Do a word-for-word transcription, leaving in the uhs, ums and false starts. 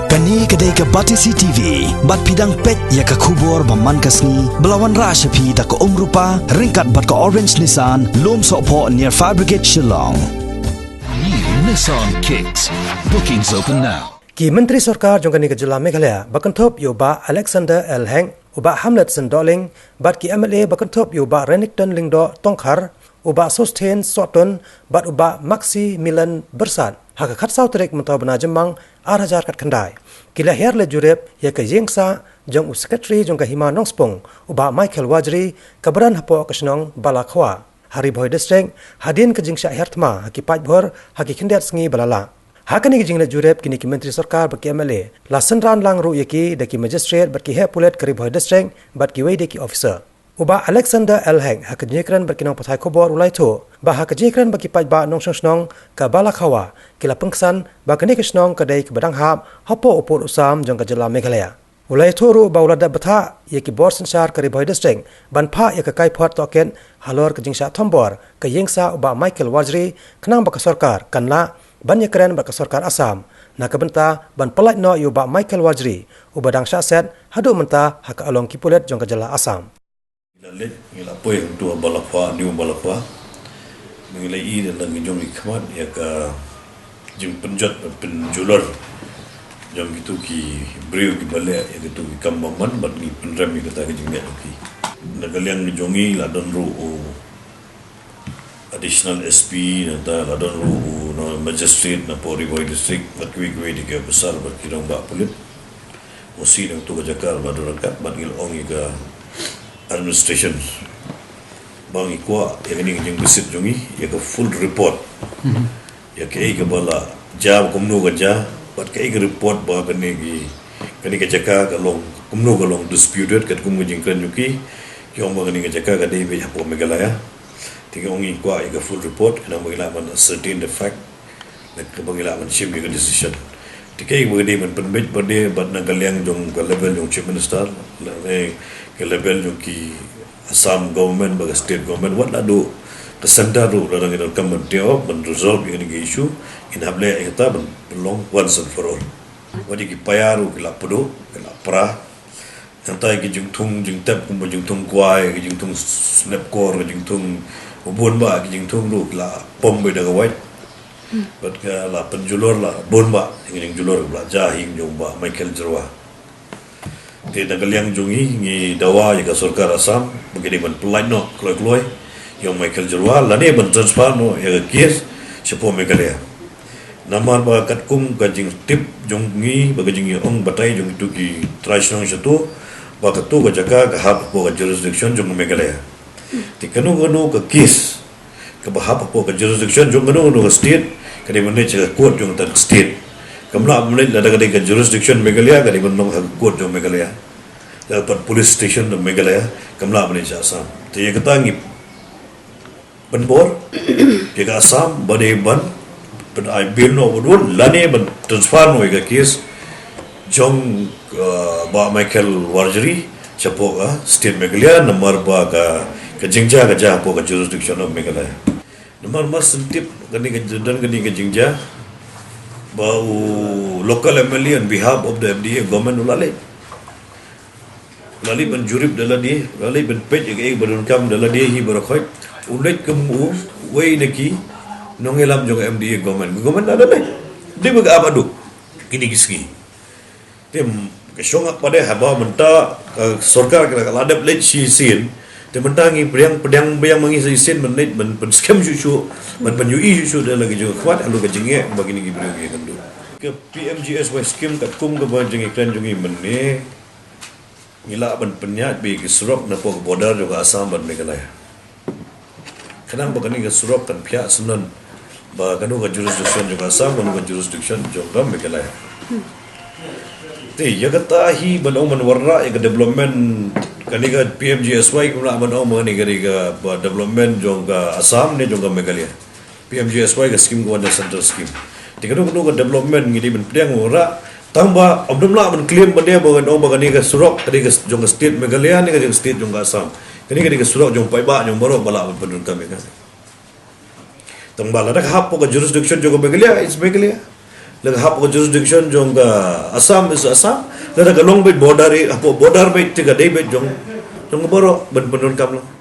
Kane ka dei ka Batesi T V, bad phi dang peit ïa ka khubor ba man ka sngi, ba la wanrah sha phi da ka Umrupa, ryngkat bad ka Orange Nissan, Lumsohphoh near Fire Brigade Shillong. New Nissan Kicks. Bookings open now. Ki Myntri Sorkar jong kane ka jylla Meghalaya, ba kynthup ïa u Bah Alexander L Hek, u Bah Hamlet Shendohling, bad ki M L A ba kynthup ïa u Bah Renikton Lyngdoh Tongkhar, u Bah Sosthenes Sohtun, bad u Bah Maximilian Byrsat, ha ka khatsaw tarik mynta u bnai Jymmang, ar hajar khatkhyndai. Ki la hiar leit jurip ïa ka ïingsah jong u Secretary jong ka Hima Nongspung, u Bah Michael Warjri, kaba don hapoh ka shnong Balakhwa, ha Ri Bhoi District, hadien ka jingshah hiar thma ha ki paidbah ha ki khyndiat sngi ba la leit. Ha kane ka jingleit jurip, kine ki Myntri Sorkar bad ki M L A la synran lang ruh ïa ki da ki Magistrate bad ki heh pulit ka Ri Bhoi District bad kiwei de ki officer. U Bah Alexander L Hek, ha ka jingïakren bad ki nongpathai khubor, u la ïathuh ba ha ka jingïakren bad ki paidbah nongshong shnong ka Balakhwa, ki la pynksan ba kane ka shnong ka dei kaba dang hap hapoh u pud u sam jong ka jylla Meghalaya. U la ïathuh ruh ba u la dep bthah ïa ki bor synshar ka Ri Bhoi District ban phah ïa ka kaiphod tohkit halor ka jingshah thombor ka ïingsah u Bah Michael Warjri, khnang ba ka sorkar kan lah ban ïakren bad ka sorkar Assam na ka bynta ban pyllait noh ïa u Bah Michael Warjri, uba dang shah set haduh mynta ha ka along ki pulit jong ka jylla Assam. Ngi la leit, ngi la poi hangto ha Balakhwa, New Balakhwa. Ngi la ïohi da la ngi jong ngi khmat ïa ka jingpynjot, pynjulor jong kito ki briew kiba leh ïa kito ki kam bymman, bad ngi pynrem ïa kata ka jingeh jong ki. Na ka liang jong ngi la don ruh u Additional S P, nangta la don ruh u, no, Magistrate na Ri Bhoi District, bad kiwei kiwei de ki officer, bad ki rangbah pulit. Masi nangto ka jaka la don ryngkat, bad ngi la ong ïa ka administration ba ngi kwah ïa kane ka jingbishit jong ngi ïa ka full report. Mhm. Ïa kaei kaba la jia, kumno ka jia, bad kaei ka report ba kane ki, kane ka jaka ka long, kumno ka long disputed, katkum ka jingkren jong ki, ki ong ba kane ka jaka ka dei beit hapoh Meghalaya. Te ngi ong ngi kwah ïa ka full report, khnang ba ngi lah ban ascertain the fact, khnang ba ngi lah ban shim ïa ka decision. Te kaei ba ka dei ban pynbeit bad, bad na ka liang jong ka level jong Chief Minister, lane ka level jong ki Assam government bad ka state government, wat la duh ka centre ruh, lada ngi donkam ban tip, ban resolve ïa kane ka issue, ngin hap leh ïa kata ban pynlong once and for all. Wat ïa ki paia ruh ki la pduh, ki la pra. Nangta ïa ki jingthung jingtep kumba jingthung kwai, ki jingthung snep kor, ki jingthung bun bah, ki jingthung ruh ki la pom beit da ka wait. Hmm. Bad ka la pynjulor la bun bah, ki jingjulor ba la jia ha ïing jong u Bah Michael Jyrwa. Te na ka liang jong ngi, ngi dawa ïa ka sorkar Assam ba ki dei ban pyllait noh kloi kloi ïa u Michael Jyrwa, lane ban transfer noh ïa ka case shapoh Meghalaya. Namar ba katkum ka jingtip jong ngi, ba ka jingïaong batai jong kito ki trai shnong shato, ba kato ka jaka ka hap hapoh ka jurisdiction jong ka Meghalaya. Te kano kano ka case kaba hap hapoh ka jurisdiction jong kano kano ka state, ka dei ban leit sha ka court jong kata ka state. Kam lah ban leit lada ka dei ka jurisdiction Meghalaya, ka dei ban long ha ka court jong Meghalaya. Lada pat police station jong Meghalaya, kam lah ban leit sha Assam. Te ïa kata ngi pynbor ïa ka Assam ba dei ban pyn-ai bail noh bad un, lane ban transfer noh ïa ka case jong, uh, Bah Michael Warjri shapoh ka state Meghalaya, namar ba ka, ka jingjia ka jia hapoh ka jurisdiction of Meghalaya. Namar mar shen tip kane ka, don kane ka jingjia ba u local M L A on behalf of the M D A government u la leit. La leit ban jurip da lade, la leit ban peit ïa kaei ba donkam da lade hi baroh khoit. U leit kum uwei na ki nongïalam jong M D A government. Government la leit. Dei ba ka ap haduh kine ki sngi. Te ka shong ap pat de haba mynta ka sorkar ka la dep leit shisien. Te mynta ngi pdiang, pdiang biang ma ngi shisien ban leit ban pynskhem shuh shuh, ban pynïohi shuh shuh da la ki jingkhwat halor ka jingeh ba kine ki briew ki ïakynduh. Ka P M G S Y scheme katkum kaba jingïakren jong ngi mynne, ngi lah ban pynïaid beit ki surok napoh ka border jong ka Assam bad Meghalaya. Khnang ba kane ka surok kan phiah syndon ba kano ka jurisdiction jong ka Assam, kano ka jurisdiction jong ka Meghalaya. Te ïa kata hi ban ong ban wanrah ïa ka development, kane ka P M G S Y, kam lah ban ong ba kane ka dei ka, ba development jong ka Assam ne jong ka Meghalaya. P M G S Y ka scheme ka wan na central scheme. Te kano kano ka development ngi dei ban pdiang wanrah. Tang ba ym dei lah ban claim ba dei ba ngan ong ba kane ka surok ka dei ka jong ka state Meghalaya ne ka jong ka state jong ka Assam. Kane ka dei ka surok jong paidbah jong baroh ba lah ban pyndonkam ïa ka. Tang ba lada ka hap hapoh ka jurisdiction jong ka Meghalaya, it's Meghalaya. Lada hap ka jurisdiction jong ka Assam is Assam. Lada ka long beit border, eh, hapoh border beit te ka dei beit jong, jong ka baroh ban pyndonkam lang.